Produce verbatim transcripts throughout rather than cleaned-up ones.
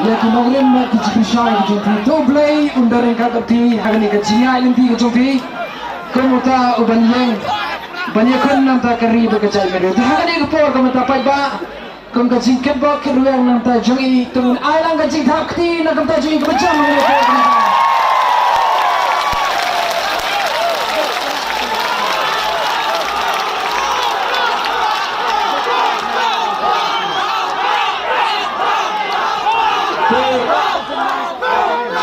Ïa ki nongrim bad ki jingpynshai ki jong phi, to U Blei un da ryngkat bad phi ha kane ka jingïaid lynti ka jong phi. Kum uta uban ïeng ban ïakhun na ka bynta ka ri bad ka jaitbynriew. Te ha kane ka por ka mynta paidbah, kum ka jingkitbok kitrwiang na ka bynta jong i, to ngin ai lang ka jingthap kti na ka bynta jong i kaba jam ha kane ka por ka mynta. Te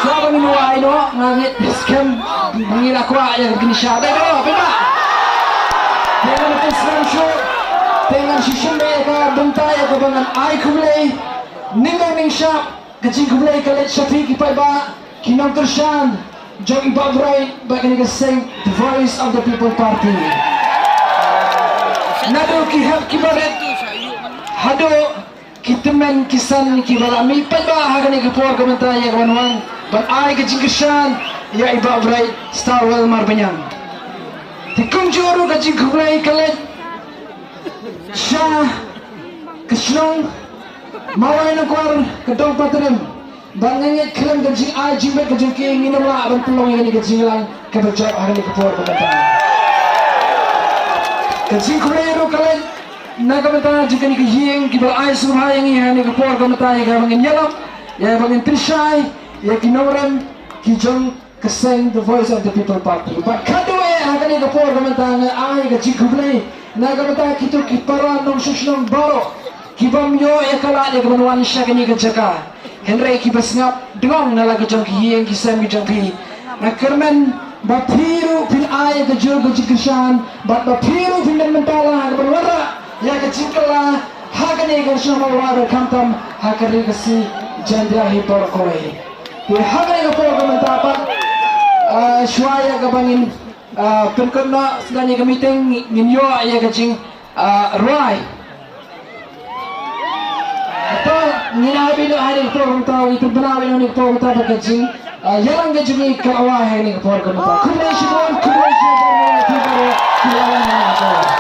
shuwa ba ngin wai noh, nga ngeit skhem ba ngi la kwah ïa ka jingshisha. Dei ba, dei ba? Te ngan pynsngew shuh, te ngan shu shim ïa ka bynta ïa kaba ngan ai khublei nyngkong nyngshap, ka jingkhublei ka leit sha phi ki paidbah, ki nongkyrshan jong i Bah Bright bad kane ka seng The Voice of the People Party. Naduh ki hep ki barit haduh ki tymmen ki san kiba la mih paidbah ha kane ka por ka mynta ïa ka ban wan ban ai ka jingkyrshan ïa i Bah Bright Starwell Marbaniang. Te kumjuh ruh ka jingkhublei ka leit sha ka shnong Mawlai Nongkwar, ka dong Patrim. Bad nga ngeit khlem ka jingai jingbit ka jong ki ngin ym lah ban pynlong ïa kane ka jingïalang kaba jop ha kane ka por ka mynta. Ka jingkhublei ruh ka leit na ka bynta jong kane ka ïing kiba la ai sngewbha ïa ngi ha kane ka por ka mynta ïa kaba ngin ïalap, ïa kaba ngin pynshai ïa ki nongrim ki jong ka seng The Voice of the People Party. Bad khatduh eh ha kane ka por ka mynta nga ai ka jingkhublei na ka bynta kito ki para nongshong shnong baroh ki bym ïoh ïa ka lad ïa ka ban wan sha kane ka jaka, hynrei kiba sngap dngong na la ka jong ki ïing ki sem ki jong phi. Nga kyrmen ba phi ruh phin ai ïa ka jur ka jingkyrshan bad ba phi ruh phin don bynta la ha ka ban wanrah ïa ka jingkylla ha kane ka shnong Mawlai bad khamtam ha ka Ri Khasi Jaiñtia hi baroh kawei. Te ha kane ka por ka mynta pat, ah, shuwa ïa kaba ngin, ah, pynkut noh sha kane ka meeting, ngin ïoh ïa ka jing, ah, rwai. Te ngin ai beit noh ha kane ka por ka mynta, ngin pynbna beit noh ha kane ka por ka mynta ba ka jing, ah, ïalang ka jong ngi ka la wai ha kane ka por ka mynta. Khublei shibun, khublei shibun, khublei shibun.